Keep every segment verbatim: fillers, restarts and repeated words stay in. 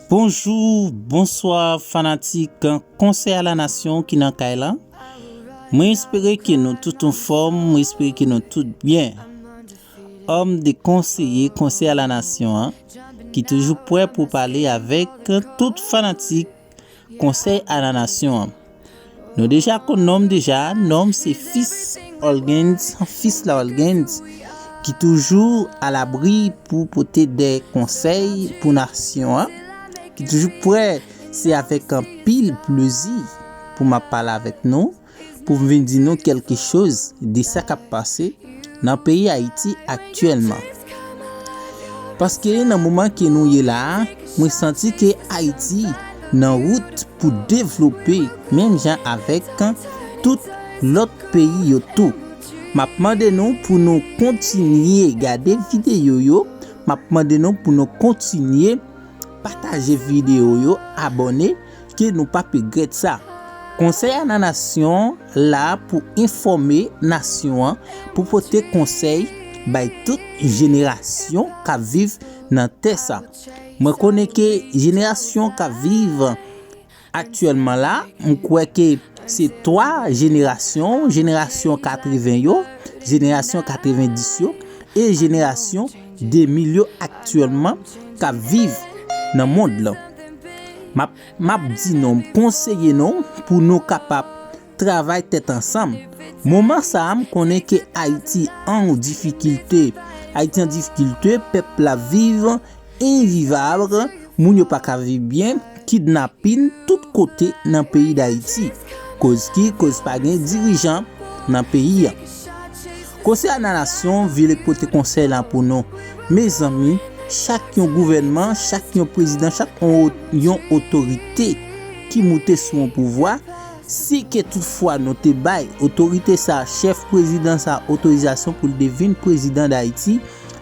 Bonjou, bonswa fanatik Konsèy a la Nasyon ki nan kay la. Mwen espere ke nou tout anfòm, mwen espere ke nou tout byen. Òm de konseye Konsèy a la Nasyon an, ki toujou prè pou pale avèk tout fanatik Konsèy a la Nasyon an. Nou deja konn non m deja, non m se Fils Olgens, Fils la Olgens, ki toujou alabri pou pote de konsèy pou nasyon an, ki toujou prè, se avèk anpil plezi pou m ap pale avèk nou, pou m vin di nou kèlke choz de sa k ap pase nan peyi Ayiti aktyèlman. Paske nan moman ke nou ye la a, mwen santi ke Ayiti nan wout pou devlope menm jan avèk tout lòt peyi yo tou. M ap mande nou pou nou kontinye gade videyo yo, m ap mande nou pou nou kontinye pataje videyo yo, abòne, ke nou p ap regrèt sa. Konsèy a la Nasyon la pou enfòme nasyon an, pou pote konsèy bay tout jenerasyon k ap viv nan tè sa. Mwen konnen ke jenerasyon k ap viv aktyèlman la, m kwè ke se twa jenerasyon, jenerasyon katreven yo, jenerasyon katrevendis yo, e jenerasyon de mil yo aktyèlman k ap viv nan mond lan. M ap, m ap di nou, m konseye nou pou nou kapab travay tèt ansanm. Moman sa a, m konnen ke Ayiti an difikilte. Ayiti an difikilte, pèp la viv envivab, moun yo pa ka viv byen, kidnapin tout kote nan peyi Dayiti. Koz ki, koz pa gen dirijan nan peyi a. Konsèy a la Nasyon vle pote konsèy la pou nou. Mezanmi, chak yon gouvènman, chak yon prezidan, chak yon, yon otorite ki moute sou yon pouvwa, si ke toutfwa nou te bay otorite sa, chèf prezidan sa, otorizasyon pou l te vin prezidan Dayiti,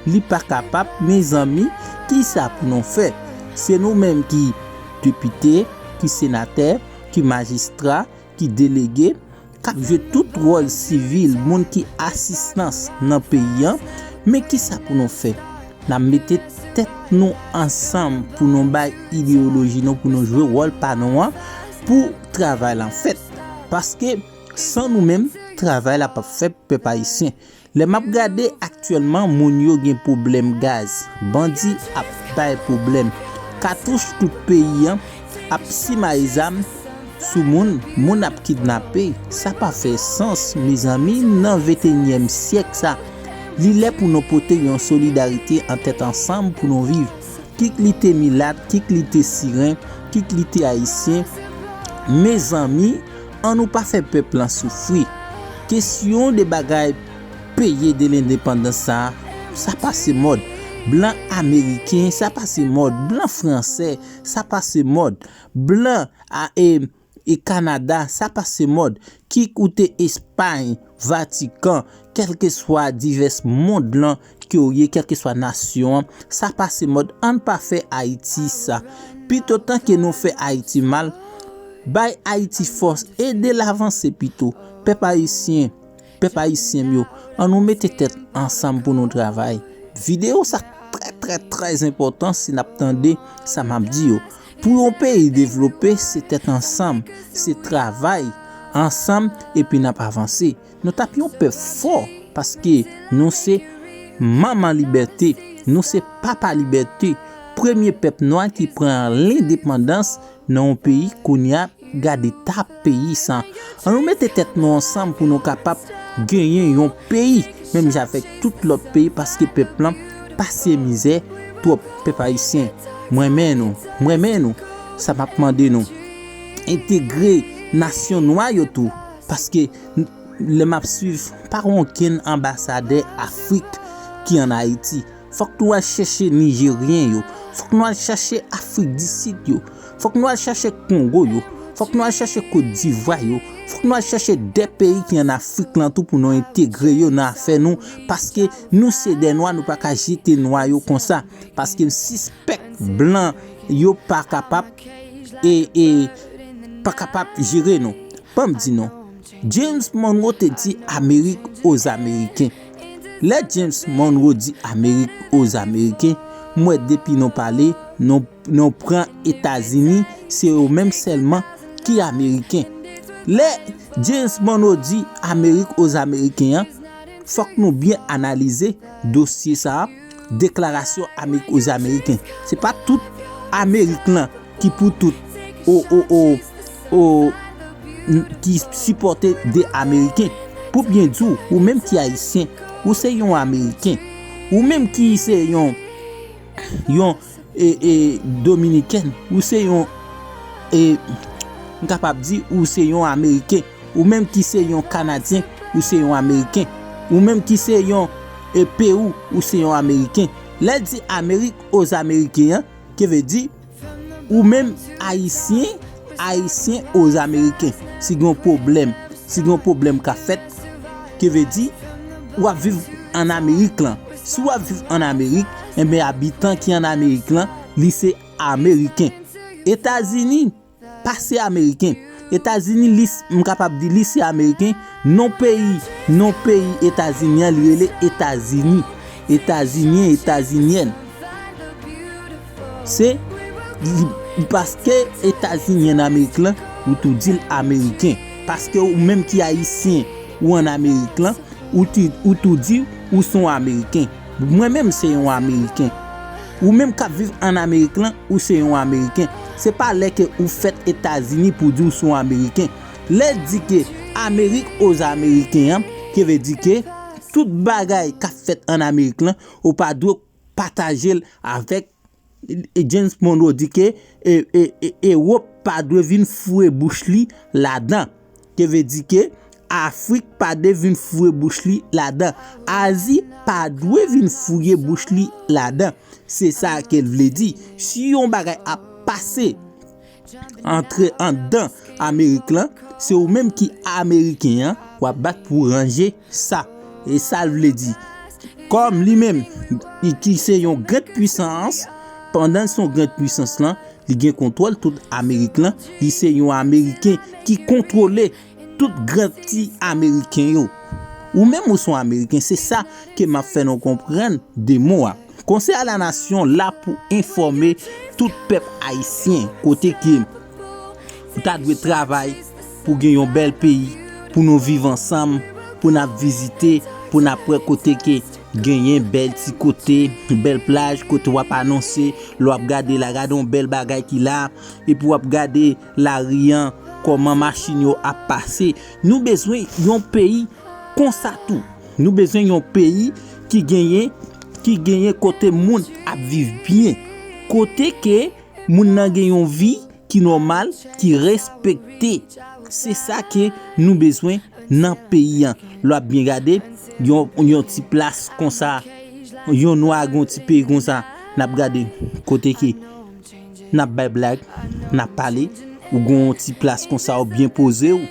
li pa kapab, mezanmi, kisa pou nou fè? Se nou menm ki depite, ki senatè, ki majistra, ki delege, k ap jwe tout wòl sivil, moun ki asistans nan peyi an, men kisa pou nou fè? N ap mete tèt nou ansanm pou nou bay ideyoloji nou, pou nou jwe wòl pa nou an, pou travay la fèt. Paske san nou menm, travay la p ap fèt, pèp ayisyen. Lè m ap gade aktyèlman, moun yo gen pwoblèm gaz. Bandi ap bay pwoblèm. Katouch tout peyi an ap simaye zam sou moun, moun ap kidnape. Sa pa fè sans, mezanmi, nan venteyinyèm syèk sa. Li lè pou nou pote yon solidarite an tèt ansanm pou nou viv. Kit li te milat, kit li te siren, kit li te ayisyen, mezanmi, ann nou pa fè pèp lan soufri. Kesyon de bagay peye de lendepandans sa, sa pase mòd. Blan ameriken, sa pase mòd. Blan fransè, sa pase mòd. Blan a, e, e Kanada, sa pase mòd. Kit ou te Espay, Vatikan, kèlkeswa divès mond lan ke w ye, kèlkeswa nasyon an, sa pase mòd. Ann pa fè Ayiti sa. Pito tan ke nou fè Ayiti mal, bay Ayiti fòs, ede l avanse pito. Pèp ayisyen, pèp ayisyen m yo, ann nou mete tèt ansanm pou nou travay. Videyo sa trè, trè, trè enpòtan si n ap tande sa m ap di yo. Pou yon peyi devlope, se tèt ansanm, se travay ansanm, epi n ap avanse. Nou t ap yon pèp fò, paske nou se manman libète, nou se papa libète. Premye pèp nwa ki pran lendepandans nan yon peyi, kounye a, gade eta peyi sa. Ann nou mete tèt nou ansanm pou nou kapab genyen yon peyi, menm jan avèk tout lòt peyi, paske pèp lan pase mizè twòp. Pèp ayisyen, m renmen nou, m renmen nou. Sa m ap mande nou, entegre nasyon nwa yo tou, paske n-, lè m ap swiv, pa gen okenn anbasadè Afrik ki ann Ayiti. Fòk nou al chèche Nijeryen yo. Fòk nou al chèche Afrik di Sid yo. Fòk nou al chèche Kongo yo. Fòk nou al chèche Kotdivwa yo. Fòk nou al chèche de peyi ki ann Afrik lan tou pou nou entegre yo nan afè nou. Paske nou se de nwa, nou pa ka jete nwa yo konsa. Paske m sispèk blan yo pa kapab, e, e, pa kapab jere nou. Ban m di nou, James Monroe te di Amerik aux Américains. Lè James Monroe di Amerik aux Américains, M wè depi nou pale, nou, nou pran Etazini, se yo menm sèlman ki Ameriken. Lè James Monroe di Amerik aux Américains an, fòk nou byen analize dosye sa a, deklarasyon Amerik aux Américains. Se pa tout Amerik lan ki pou tout o, o, o, o, n- ki sipòte de Ameriken. Pou byen di w, ou menm ki Ayisyen, ou se yon Ameriken. Ou menm ki se yon, yon e, e, Dominikèn, ou se yon, e, m kapab di, ou se yon Ameriken. Ou menm ki se yon Kanadyen, ou se yon Ameriken. Ou menm ki se yon, e, Pewou, ou se yon Ameriken. Lè di Amerik aux Américains an, ki vle di, ou menm Ayisyen, Ayisyen aux Américains. Si gen yon pwoblèm, si gen yon pwoblèm k ap fèt, ki vle di, w ap viv an Amerik lan. Si w ap viv an Amerik, enben abitan ki an Amerik lan, li se Ameriken. Etazini pa se Ameriken. Etazini, li, m kapab di li se Ameriken. Non peyi, non peyi Etazini an, li rele Etazini. Etazinyen, Etazinyèn. Se li, paske Etazinyèn Amerik lan, ou tou di l Ameriken. Paske ou menm ki Ayisyen, ou an Amerik lan, ou, ti, ou tou di ou se yon Ameriken. Mwen menm se yon Ameriken. Ou menm k ap viv an Amerik lan, ou se yon Ameriken. Se pa lè ke ou fèt Etazini pou di ou se yon Ameriken. Lè di ke Amerik aux Américains an, ki vle di ke tout bagay k ap fèt an Amerik lan, ou pa dwe pataje l avèk, e, James Monroe di ke, e, e, e, Ewòp pa dwe vin foure bouch li ladan. Ki vle di ke Afrik pa dwe vin foure bouch li ladan. Azi pa dwe vin foure bouch li ladan. Se sa ke l vle di. Si yon bagay ap pase antre anndan Amerik lan, se ou menm ki Ameriken an, w ap bat pou ranje sa. E sa l vle di. Kòm li menm, li ki se yon grand pwisans, pandan l se yon grand pwisans lan, li gen kontwòl tout Amerik lan, li se yon Ameriken ki kontwole tout grand ti Ameriken yo. Ou menm ou se yon Ameriken, se sa ke m ap fè nou konprann de mo a. Konsèy a la Nasyon la pou enfòme tout pèp ayisyen, kote ke ou ta dwe travay pou gen yon bèl peyi, pou nou viv ansanm, pou n ap vizite, pou n ap wè kote ke genyen bèl ti kote, bèl plaj, kote w ap anonse, lè w ap gade la, gade yon bèl bagay ki la, epi w ap gade lari an, kòman machin yo ap pase. Nou bezwen yon peyi konsa tou. Nou bezwen yon peyi ki genyen, ki genyen kote moun ap viv byen. Kote ke moun nan gen yon vi ki nòmal, ki respekte. Se sa ke nou bezwen nan peyi an. Lè w ap byen gade, yon, yon ti plas konsa, yon nwa gen yon ti peyi konsa, n ap gade kote ke n ap bay blag, n ap pale, ou gen yon ti plas konsa, ou byen poze w,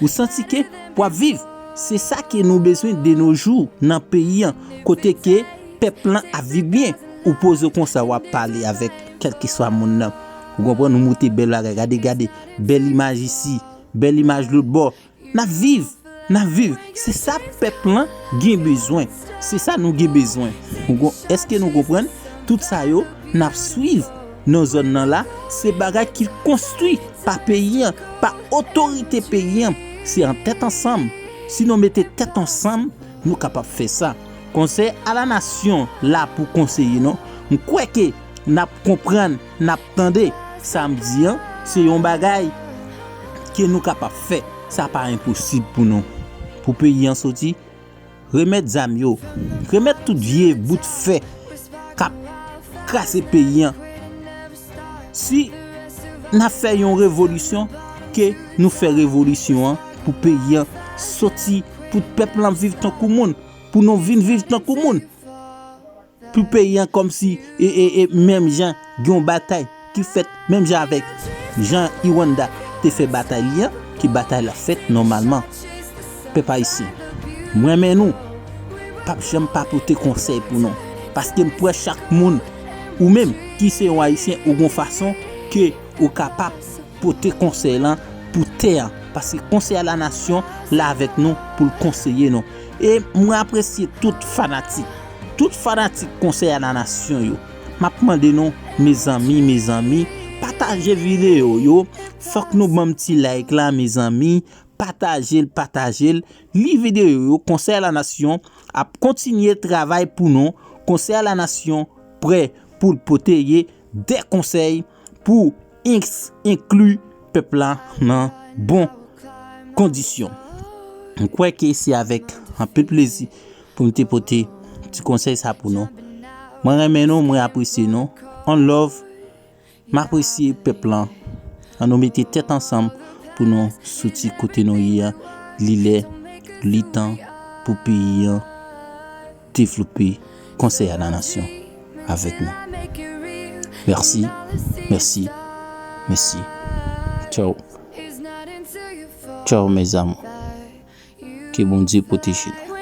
ou santi ke w ap viv. Se sa ke nou bezwen de nos jours nan peyi an, kote ke pèp lan ap viv byen. Ou poze w konsa, w ap pale avèk kèlkeswa moun nan. Ou konprann, ou moute bèl bagay. Gade, gade, bèl imaj isi, bèl imaj lòt bò. N ap viv, n ap viv. Se sa pèp lan gen bezwen. Se sa nou gen bezwen. Ou kon-, èske nou konprann? Tout sa yo, n ap swiv nan zòn nan la, se bagay ki konstwi pa peyi an, pa otorite peyi an. Se an tèt ansanm. Si nou mete tèt ansanm, nou kapab fè sa. Konsèy a la Nasyon la pou konseye nou. M kwè ke n ap konprann, n ap tande sa m di an, se yon bagay ke nou kapab fè. Sa pa enposib pou nou. Pou peyi an soti, remèt zam yo, remèt tout vye bout fè k ap kraze peyi an. Si n ap fè yon revolisyon, ke nou fè revolisyon an pou peyi an soti, pou pèp lan viv tankou moun, pou nou vin viv tankou moun. Pou peyi an kòmsi e, e, e menm jan gen yon batay ki fèt menm jan avèk jan Rwanda te fè batay li an, ke batay la fèt nòmalman. Pèp ayisyen, m renmen nou. P ap janm pa pote konsèy pou nou. Paske m kwè chak moun, ou menm ki se yon ayisyen, ou gon fason ke ou kapab pote konsèy lan pou tè an. Paske Konsèy a la Nasyon la avèk nou pou l konseye nou. E mwen apresye tout fanatik, tout fanatik Konsèy a la Nasyon yo. M ap mande nou, mezanmi, mezanmi, pataje videyo yo. Fòk nou ban m ti like la, mezanmi. Pataje l, pataje l. Li videyo yo, Konsèy a la Nasyon ap kontinye travay pou nou. Konsèy a la Nasyon prè pou l pote de konsèy pou ins-, enkli pèp la nan bon kondisyon. M kwè ke se avèk anpil plezi pou m te pote ti konsèy sa pou nou. Mwen renmen nou, mwen apresye nou. On love, m apresye pèp lan. An nou mete tèt ansanm pou nou soti kote nou ye a. Li lè, li tan pou peyi an devlope. Konsèy a la Nasyon avèk nou. Mèsi, mèsi, mèsi. Tchao. Tchao, mes amours. Ke Bondye pwoteje nou.